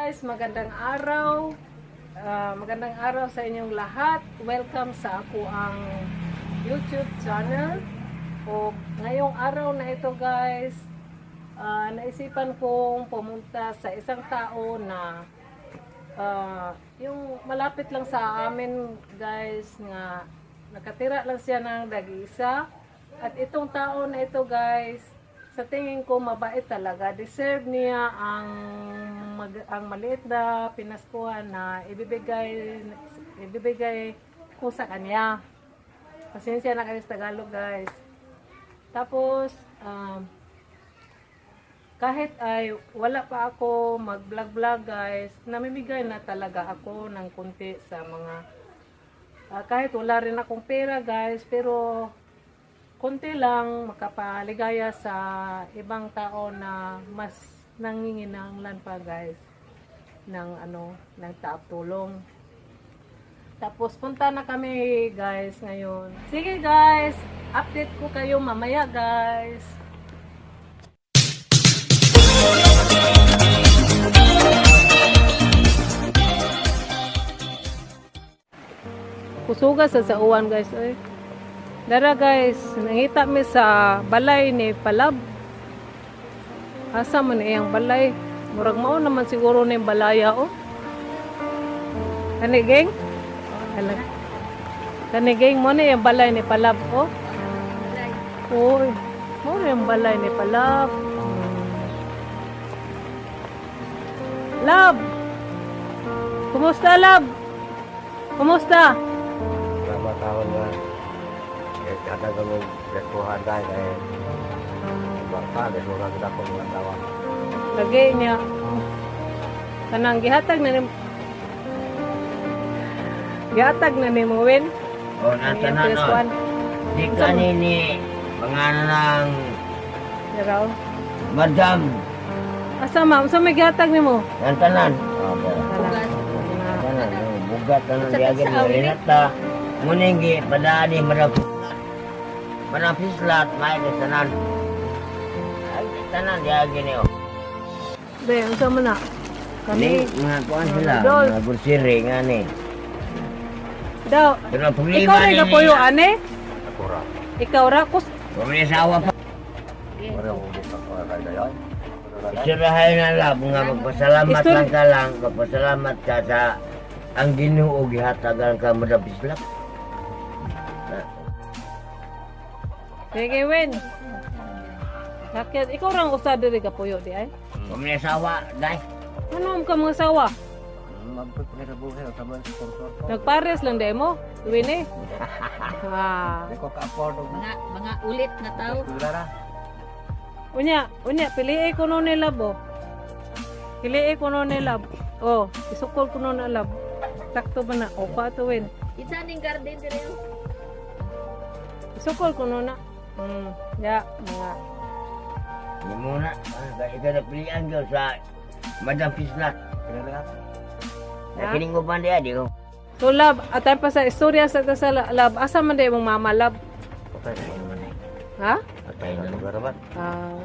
Guys, magandang araw. Magandang araw sa inyong lahat. Welcome sa akoang YouTube channel. O ngayong araw na ito, guys, naisipan kong pumunta sa isang tao na yung malapit lang sa amin, guys, nga nakatira lang siya ng dag-isa. At itong tao na ito, guys, sa tingin ko mabait talaga. Deserve niya ang maliit na pinaskuhan na ibibigay ibibigay ko sa kanya. Pasensya na kayo sa Tagalog, guys. Tapos, kahit ay wala pa ako mag-vlog-vlog, guys, namimigay na talaga ako ng kunti sa mga kahit wala rin akong pera, guys, pero konti lang makapaligaya sa ibang tao na mas nanginginanglan pa, guys, ng ano, ng tulong. Tapos punta na kami, guys, ngayon. Sige guys, update ko kayo mamaya, guys. Kusuga sa uwan, guys, oy. Dara guys, nangita mi sa balay ni Palab. Asa man iyang balay? Murag mao naman siguro na yung balaya oh. Kani gang? Hala. Kani gang mo na yung balay ni Palab oh. Uy, mo na yung balay ni Palab. Lab! Kumusta, Lab? Kumusta? Salamat taon na. Eh, kada ka mo gastuhan tayo kay baka gastuhan kita ko mga tawa. Lagi niya. Kanang gihatag na ni nimo, Win. O, Ang nasa iyang na nun. PS1. Di kanini, pangalan ng Daraw. Madam, Asa ma, unsa may gihatag nimo? ang tanan. O, Tanan. tanan, oh, bugat tanan diagin mo rinata. Muning gi, padaan ni Madam Madam Pislat, may di tanan. Ay, tanan diagin niyo. Be, unsa man na? Ni, Kani mga kuan sila, Dol. mga grocery nga ni. Daw. Pero ang problema Ikaw ra ni gapuyo ane? Ako ra. Ikaw ra kus Problema sa awa pa. Wala ko buka ko kay dayon. Isurahay na lang, nga magpasalamat Istur- lang ka lang, magpasalamat ka sa ang Ginoo gihatagan ka Madam Pislat. Sige, Win. Sakit, ikaw ra ang usa diri gapuyo di ay. Kung asawa, day. Ano ka mga sawa? Magbut pa sa buhay sa mga sponsor ko. Nagpares lang di mo, Win eh. Ah. Di ko ka-afford og Mga ulit na tao. eskwela ra. Unya, unya, pili ko no ni lab oh. Pili ko no ni lab. Oh, isukol ko no na lab. Sakto ba na? O pa to win. Isa ning garden dire. Oh. Isukol ko no na. Ya, mga Hindi muna. Ikaw na pilihan ko sa Madam Pislat. Pinalahat. Nakining ko pa niya, di ko. So lab, atay pa sa istorya sa ta sa lab, asa man day imong mama, lab? Patay na. Ha? Patay na. Lugar ba? Ah.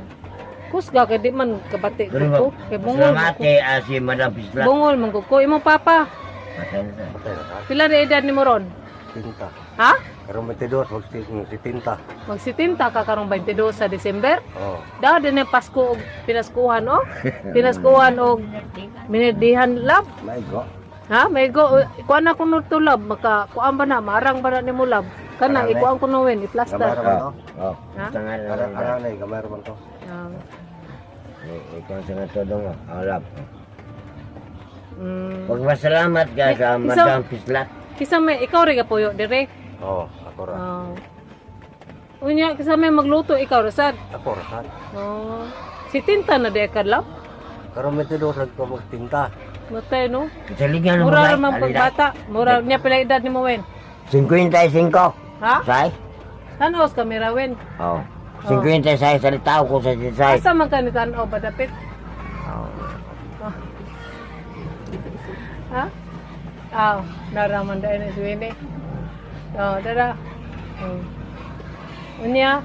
Kusga kay di man kabati ko Pero ko. Kay bungol man salamat ko. eh, si Madam Pislat. Bungol man ko ko imong papa. Patay na siya. Patay na. Pila na edad nimo ron? Tinta. Ha? Karon 22 mag si tinta. Magsitinta ka karong 22 sa December. Oh. Daw din ang Pasko og pinaskuhan oh. Pinaskuhan og minirdihan, lab. May go. Ha, may go kuan na kuno to, lab, maka kuan ba na maarang ba na nimo, lab? Kana Arang, eh. ikuan ko no wen i-plaster. Gamay ra man to. Oh, Ha? tangan na Arang lang. arang na gamay ra man to. Ah. Ikaw sa nga to dong, ang lab. Pagpasalamat ka sa Madam Pislat. Kisa may ikaw ra gapuyo dire. Oh, ako ra. Ah. Unya kisa may magluto ikaw ra sad. Ako ra sad. Oh. Si Tinta na di ka, lab. Karon 22 lagi ko magtinta. Matay no. Saligan mo Mura ba? ra man pagbata. Mura niya pila edad nimo, wen? 55. Ha? Say? Tanaw sa kamera, wen. Oh. 56 sa tao ko sa 56. Asa man ka ni tanaw ba dapit? Oh. Ha? Aw, naraman dahil na si Winnie. Oh, dara. Unya,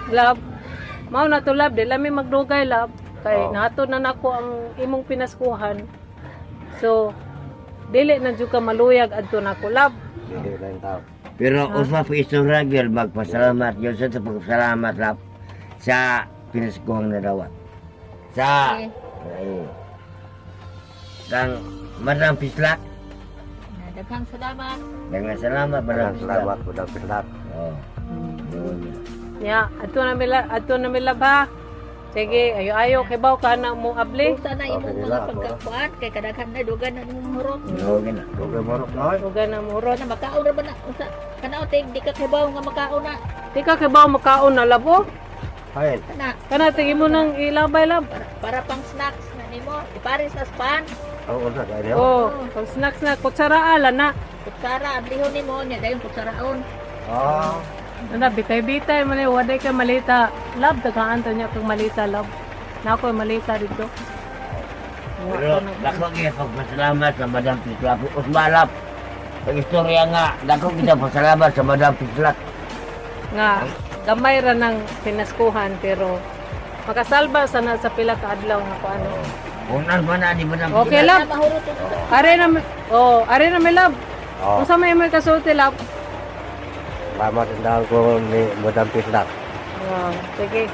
love. Mao na to, love, di lami magdugay, love. Kay Oo. nahatod na nako ang imong pinaskuhan. So dili na jud ka maluyag adto nako, love. Dili na yung tao. Pero usma po istorya gyud magpasalamat gyud sa pagpasalamat rap sa pinaskuhang nadawat. Sa Okay. ay, kang Madam Pislak, Daghang salamat. daghang salamat Madam Maraming Pislak. salamat, Madam Pislak. Oh. Yun. Nya, adto na mi, love, ha. Sige, ayo ayo kay baw ka na mo abli. Kung sana imong Okay, mga nila, ako. pagkakuan kay kadaghan na dugan na imong hurot. Yun na. Dugay morok na oy. Uga na mo hurot. Kana makaon ra ba na unsa kana tig di ka kibaw nga makaon na. Di ka kay baw makaon na, love, oh. Ay, Kana Kana tingin mo nang ilabay, love. para pang snacks na nimo. Ipares sa span. ang unsa kay niyo? Oh, pag snacks na kutsara ala na. Kutsara ablihon nimo nya dayon kutsaraon. Ah, Ana bitay-bitay man eh, waday ka malita. Love, tagaan ta niya kang malita, love. Na ako malita dito. Pero dako gyud pagpasalamat sa Madam Pislak. Usma lap. Pag istorya nga, dako kita pasalamat sa Madam Pislak. Nga gamay ra ng pinaskuhan pero makasalba sana sa pila ka adlaw nga kuano. Kung nan man na ni Madam Okay, Pislak. love. Na mahurot unsa. Are na oh, are na mi, love. oh. Unsa may may kasulti, love? Salamat ang dahil ko ni Madam Pislak. Wow, sige.